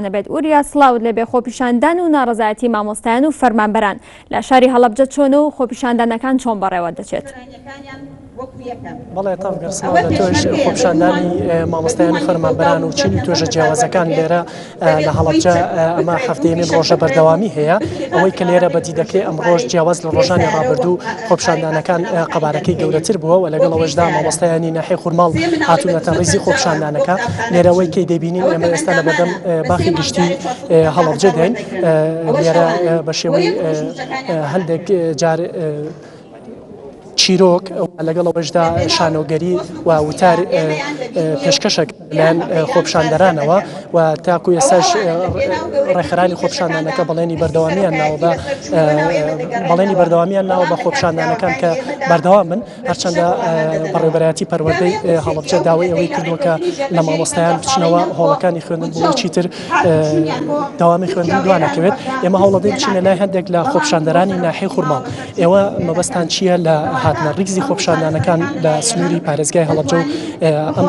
نەبێت وریا سڵاوت لێبێ خۆپیشاندان و ناڕەزایەتی مامۆستایان و فەرمانبەران لە شاری هەڵەبجە چۆنە و خۆپیشاندانەکان چۆن بەڕێوە دەچێت؟ بەڵێ تەڤگەر سڵاو لە تۆش خۆپیشاندانی مامۆستایان و فەرمانبەران و چین و توێژە جیاوازەکان لێرە لە هەڵەبجە ئەمە هەفتەیەمین ڕۆژە بەردەوامی هەیە ئەوەی کە لێرە بەدی دەکرێت ئەمڕۆژ جیاواز لە ڕۆژانی ڕابردوو خۆپیشاندانەکان قەبارەکەی گەورەتر بووە و لەگەڵ ئەوەشدا مامۆستایانی ناحیەی خورماڵ هاتوونەتە ڕیزی خۆپیشاندانەکە لێرە ئەوەی کەی دەبینین ئێمە ئێستا لە بەردەم باخی گشتی هەڵەبجە دێن لێرە بە شێوەی هەندێک جار چیرۆک لەگەڵ ئەوەشدا شانۆگەری و وتار پێشکەشەک لایەن خۆپیشاندەرانەوە و تاکو ئێستاش ڕێکخەرانی خۆپیشاندانەکە بەڵێنی بەردەوامیان ناوە بە بەڵێنی بەردەوامیان ناوە بە خۆپیشاندانەکان کە بەردەوام بن هەرچەندە بەڕێوبەرایەتی پەروەردەی هەڵەبجە داوای ئەوەی کردووە کە لە مامۆستایان بچنەوە هۆڵەکانی خوێندن بۆ چیتر داوامی خوێندن دوانەکەوێت ئێمە هەوڵەدەین بچینە لای هەندێک لە خۆپیشاندەرانی ناحیەی خورماڵ ئێوە مەبەستان چییە لە هاتنە ڕیزی خۆپیشاندانەکان لە سنووری پارێزگای هەڵەبجە و ئەم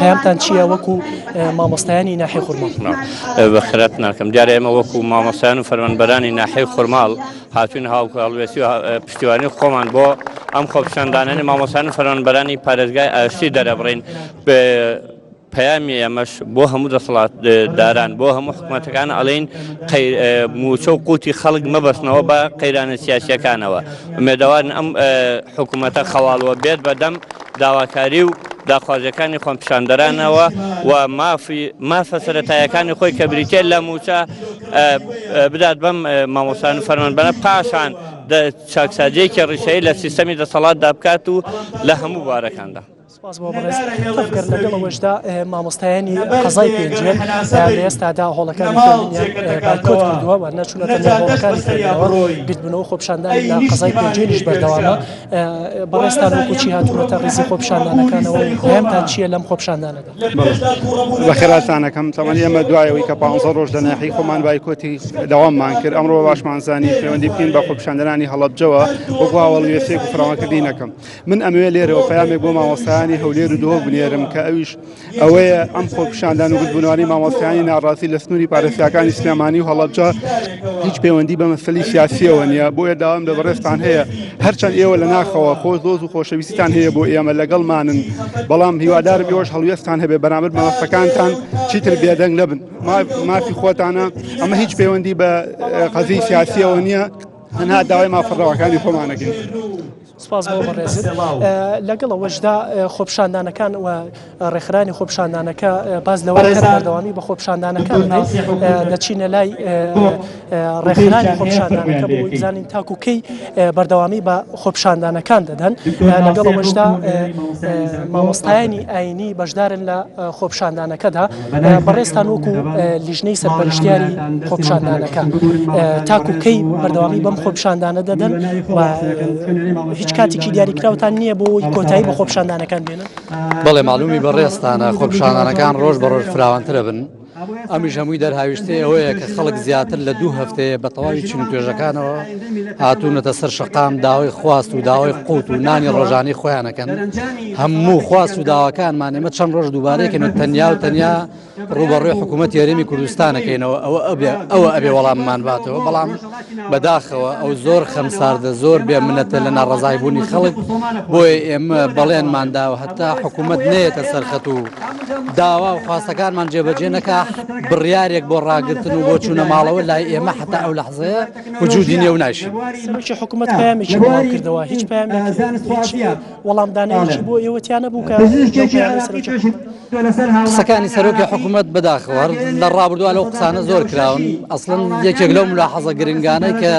پەیامتان چییە وەکو مامۆستایانی ناحیەی خورماڵ؟ بە خراپ ناکەم دیارە ئێمە وەکو مامۆستایان و فەرمانبەرانی ناحیەی خورماڵ هاتوین هاوهەڵوێستی و پشتیوانی خۆمان بۆ ئەم خۆپیشاندانانی مامۆستایان و فەرمانبەرانی پارێزگای ئاشتی دەرەبڕین. پەیامی ئێمەش بۆ هەموو دەسەڵاتداران بۆ هەموو حکومەتەکان ئەڵێین مووچە و قوتی خەڵک مەبەستنەوە بە قەیرانە سیاسیەکانەوە ئومێدەوارن ئەم حکوومەتە خەواڵوە بێت بەدەم داواکاری و داخوازیەکانی خۆپیشاندەرانەوە و مافی مافە سەرەتایەکانی خۆی کە بریتە لە مووچە بدات بەم مامۆستان و فەرمانبەرە پاشان چاکسازیەکی ڕیشەیی لە سیستەمی دەسەڵاتدا بکات و لە هەموو بوارەکاندا. سپاس بۆ بەڕێز تەڤگەر لەگەڵ ئەوەشدا مامۆستایانی قەزای پێنجوێن لە ئێستادا هۆڵەکانی خوێندنیان بایکۆت کردووە و نەچوونەتە نێو هۆڵەکانی خوێندنەوە گردبوونەوە خۆپیشاندانی لە قەزای پێنجوێنیش بەردەوامە بەڕێزتان وەکو چی هاتوونەتە ڕیزی خۆپیشاندانەکانەوە و پەیامتان چییە لەم خۆپیشاندانەدا؟ بەخێراتانەکەم تەوان ئێمە دوای ئەوەی کە 15 ڕۆژ لە ناحیەی خۆمان بایکۆتی دەواممان کرد ئەمڕۆ باشمان زانی پەیوەندی بکەین بە خۆپیشاندەرانی هەڵەبجەوە وەکو هاوەڵوێستێک و فراوانکردنی نەکەم من ئەمەوێ لێرەوە پەیامێک بۆ مامۆستایانی هەولێر و دهۆک بنێرم کە ئەویش ئەوەیە ئەم خۆپیشاندان و گردبوونەوەی مامۆستایانی ناڕازی لە سنووری پارێزگاکانی سلێمانی و هەڵەبجە هیچ پەیوەندی بە مەسەلی سیاسیەوە نییە بۆیە داوام لە بەڕێزتان هەیە هەرچەند ئێوە لە ناخەوە خۆ دۆز و خۆشەویستیتان هەیە بۆ ئێمە لەگەڵمانن بەڵام هیوادارم ئێوەش هەڵوێستان هەبێ بەرامبەر مافەکانتان چیتر بێدەنگ نەبن مافی خۆتانە ئەمە هیچ پەیوەندی بە قەزیی سیاسیەوە نییە تەنها داوای مافە ڕەواکانی خۆمانەکەین. سپاس بۆ بەڕێزت لەگەڵ ئەوەشدا خۆپیشاندانەکان و ڕێکخرانی خۆپیشاندانەکە باس لەوە بەردەوامی بە خۆپیشاندانەکان دەچینە لای ڕێکخرانی خۆپیشاندانەکە بۆ بزانین تاکو کەی بەردەوامی بە خۆپیشاندانەکان دەدەن لەگەڵ ئەوەشدا مامۆستایانی ئاینی بەشدارن لە خۆپیشاندانەکەدا بەڕێزتان وەکو لیژنەی سەرپەرشتیاری خۆپیشاندانەکە تاکو کەی بەردەوامی بەم خۆپیشاندانە دەدەن و هیچ کاتێکی دیاریکراوتان نییە بۆ کۆتایی بە خۆپیشاندانەکان بێنن؟ بەڵێ مەعلومی بەڕێزتانە خۆپیشاندانەکان ڕۆژ بە ڕۆژ فراوانترە بن. ئەمیش هەمووی دەرهاویشتەی ئەوەیە کە خەڵک زیاتر لە دوو هەفتەیە بە تەواوی چین و توێژەکانەوە هاتوونەتە سەر شەقام داوای خواست و داوای قوت و نانی ڕۆژانی خۆیانەکەن هەموو خواست و داواکانمان ئێمە چەند ڕۆژ دووبارەیەکەن و تەنیا و تەنیا ڕووبەڕووی حکوومەتی هەرێمی کوردستانەکەینەوە ئەوە ئەبێ ئەوە ئەبێ وەڵاممان باتەوە بەڵام بەداخەوە ئەو زۆر خەمساردە زۆر بێ منەتە لە ناڕەزای بوونی خەڵک بۆیە ئێمە بەڵێنمان داوە هەتا حکوومەت نەیەتە سەرخەت و داوا و خواستەکانمان جێبەجێ نەکا بڕیارێک بۆ ڕاگرتن و بۆ چوونە ماڵەوە لای ئێمە حتا ئەو لەحزەیە وجودی نیە و ناشی. سەرۆکی حکوومەت پەیامێکی بڵاو کردەوە هیچ پەیامێک هیچ وەڵامدانەوەیەکی بۆ ئێوە تیا نەبوو کە لەو پەیامەی سەرۆکی حکوومەت قسەکانی سەرۆکی حکوومەت بەداخەوە هەر لە ڕابردووە لەو قسانە زۆر کراون ئەسڵەن یەکێک لەو ملاحەزە گرنگانەی کە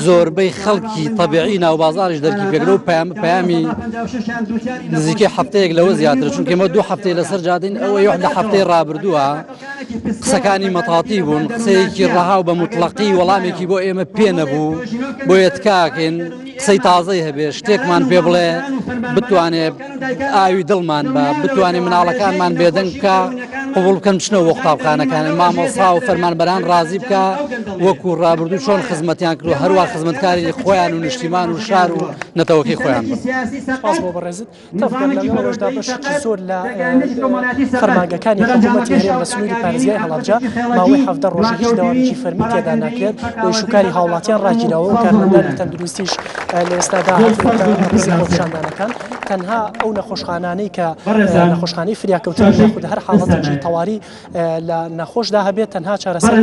زۆربەی خەڵکی تەبیعی ناو بازاریش دەرکی پێکرا و پەیام پەیامی نزیکەی هەفتەیەک لەوە زیاتر چونکە ئێمە دوو هەفتەی لەسەر جادین ئەوە یۆح لە هەفتەی ڕابردووە قسەکانی مەتاتی بوون قسەیەکی ڕەها و بە مطلقی وەڵامێکی بۆ ئێمە پێ نەبوو بۆیە تکاکەین قسەی تازەی هەبێ شتێکمان پێ بڵێ بتوانێ ئاوی دڵمان بە بتوانێ مناڵەکانمان بێدەنگ بکە. قبوڵ بکەن بچنەوە بۆ قوتابخانەکان، مامۆستا و فەرمانبەران ڕازی بکا وەکو ڕابردوو چۆن خزمەتیان کردووە هەروا خزمەتکاری خۆیان و نیشتیمان و شار و نەتەوەکەی خۆیان بن. سپاس بۆ بەڕێزت. تەڤگەر لەگەڵ ئەوەشدا بەشێکی زۆر لە فەرمانگەکانی حکوومەتی هەرێم لە سنووری پارێزگای هەڵەبجە ماوەی 17 ڕۆژە هیچ دەوامێکی فەرمی تێدا ناکرێت و ئیشوکاری هاوڵاتیان ڕاگیراوە و کارمەندانی تەندروستیش لە ئێستادا هاتوونەتە ڕیزی خۆپیشاندانەکان تەنها ئەو نەخۆشخانانەی کە نەخۆشخانەی فریاکەوتن یاخود هەر حاڵەتێکی تەواری لە نەخۆشدا هەبێت تەنها چارەسەر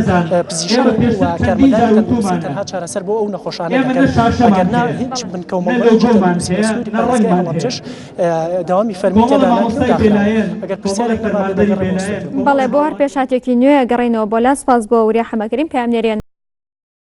پزیشک و کارمەندانی تەندروستی تەنها چارەسەر بۆ ئەو نەخۆشانە دەکەن ئەگەر نا هیچ بنکە و مەڵبەندێکی تەندروستی لە سنووری پارێزگای هەڵەبجەش دەوامی فەرمی تێدا ناکرێت و داخراوە ئەگەر پرسیارێک نەمابێت دەگەڕێمەوە ستۆدیۆ. بەڵێ بۆ هەر پێشهاتێکی نوێ گەڕێینەوە بۆ لا سپاس بۆ وریا حەمەکەریم پەیامنێری.